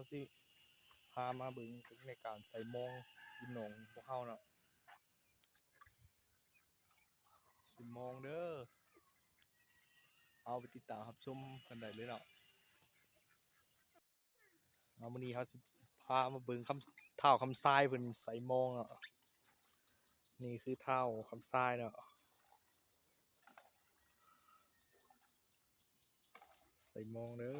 ເຮົາຊິພາມາເບິ່ງເຕັກນິກການໃສ່ມອງຢູ່ໜອງພວກເຮົາເນາະ ໃສ່ມອງເດີ ເອົາໄປຕິດຕາມຮັບຊົມກັນໄດ້ເລີຍເນາະ. ເອົາ ມື້ນີ້ເຮົາຊິພາມາເບິ່ງຄຳ ທ້າວຄຳຊາຍເພິ່ນໃສ່ມອງເນາະ ນີ້ຄືທ້າວຄຳຊາຍເນາະ ໃສ່ມອງເດີ.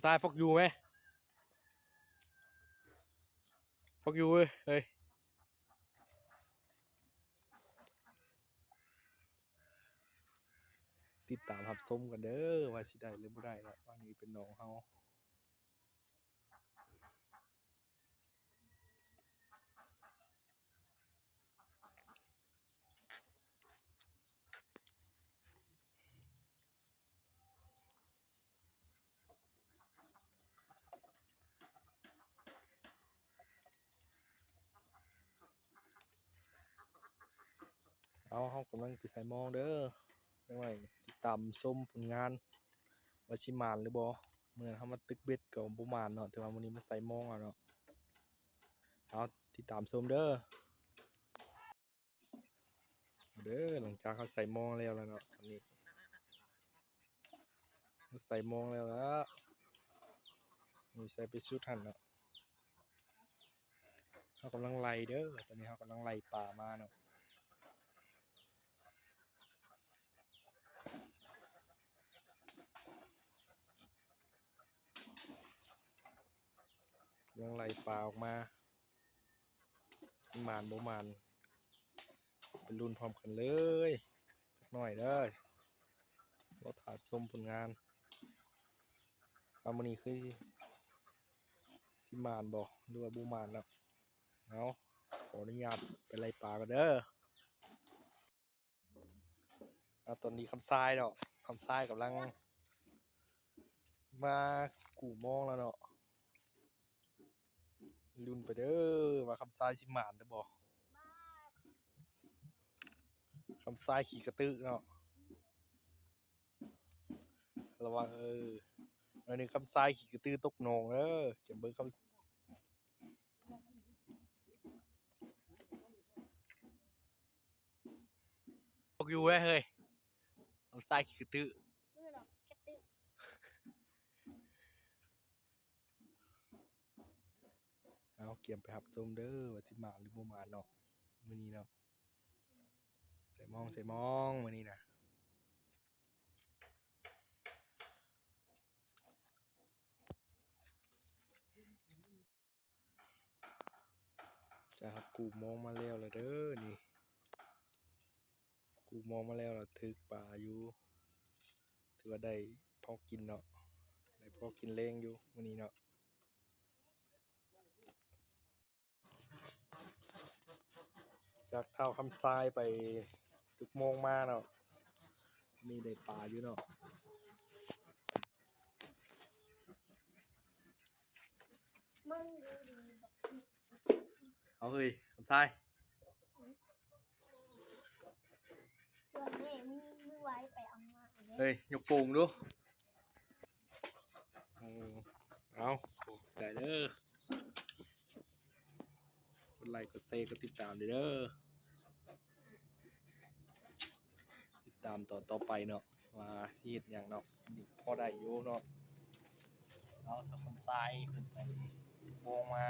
ສາຍ ຟອກຢູ່ໄໝ ຟອກຢູ່ເວີຍ ເຮີ້ຍ ຕິດຕາມຮັບຊົມກັນເດີ ວ່າຊິໄດ້ຫຼືບໍ່ໄດ້ເນາະ ອັນນີ້ເປັນໜອງເຮົາ. ເອົາ ເຮົາກຳລັງໄປໃສ່ມອງເດີ ຈັ່ງໃດຕິດຕາມຊົມຜົນງານວ່າຊິໝານຫຼືບໍ່. ມື້ນັ້ນເຮົາມາຕຶກເບັດກໍບໍ່ໝານເນາະ ແຕ່ວ່າມື້ນີ້ມາໃສ່ມອງເອົາເນາະ ເອົາ ຕິດຕາມຊົມເດີ. ເດີ ຫຼັງຈາກເຮົາໃສ່ມອງແລ້ວລະເນາະ ຕອນນີ້ເຮົາໃສ່ມອງແລ້ວລະ ນີ້ໃສ່ໄປສຸດຫັ້ນເນາະ ເຮົາກຳລັງໄລ່ເດີ ຕອນນີ້ເຮົາກຳລັງໄລ່ປາມາເນາະ. ຍັງໄລ່ປາອອກມາ ຊິໝານບໍ່ໝານ ໄປລຸ້ນພ້ອມກັນເລີຍຈັກໜ້ອຍເດີ ລໍຖ້າຊົມຜົນງານວ່າມື້ນີ້ຄືຊິໝານບໍ່ ຫຼືວ່າບໍ່ໝານເນາະ. ເອົາ ຂໍອະນຸຍາດໄປໄລ່ປາກ່ອນເດີ. ອາ ຕອນນີ້ຄຳຊາຍເນາະ ຄຳຊາຍກຳລັງມາກູ້ມອງແລ້ວເນາະ ລຸ້ນໄປເດີວ່າຄຳຊາຍຊິໝານຫຼືບໍ່ ຄຳຊາຍຂີ້ກະຕື້ເນາະ ລະວັງເອີ ອັນນີ້ຄຳຊາຍຂີ້ກະຕື້ຕົກໜອງເດີ ຈະເບິ່ງຄຳ ພວກຢູ່ເວີຍເຮີ້ຍ ເອົາຊາຍຂີ້ກະຕື້ ເອົາ ກຽມໄປຮັບຊົມເດີ ວ່າຊິໝານຫຼືບໍ່ໝານເນາະ ມື້ນີ້ເນາະ ໃສ່ມອງ ໃສ່ມອງ ມື້ນີ້ນະ. ຈາກເຮົາກູ້ມອງມາແລ້ວລະເດີນີ້ ກູ້ມອງມາແລ້ວລະຖືກປາຢູ່ ຖືວ່າໄດ້ພໍກິນເນາະ ໄດ້ພໍກິນແລງຢູ່ມື້ນີ້ເນາະ ຈາກທ້າວຄຳຊາຍໄປຕຶກມອງມາເນາະ ນີ້ໄດ້ປາຢູ່ເນາະ. ເອົາເຮີ້ຍ ຄຳຊາຍ ສ່ວນແມ່ມີມືໄວໄປເອົາມາເດ້ ເຮີ້ຍ ຍົກໂປ່ງດູ ເອີ ເອົາ ຂອບໃຈເດີ ກົດໄລ້ ກົດແຊ ກົດຕິດຕາມເດີ. ຕິດຕາມຕອນຕໍ່ໄປເນາະ ວ່າຊິເຮັດຫຍັງເນາະ ພໍໄດ້ຢູ່ເນາະ ເອົາ ຖ້າຄຳຊາຍເພິ່ນໄປໂມງມາ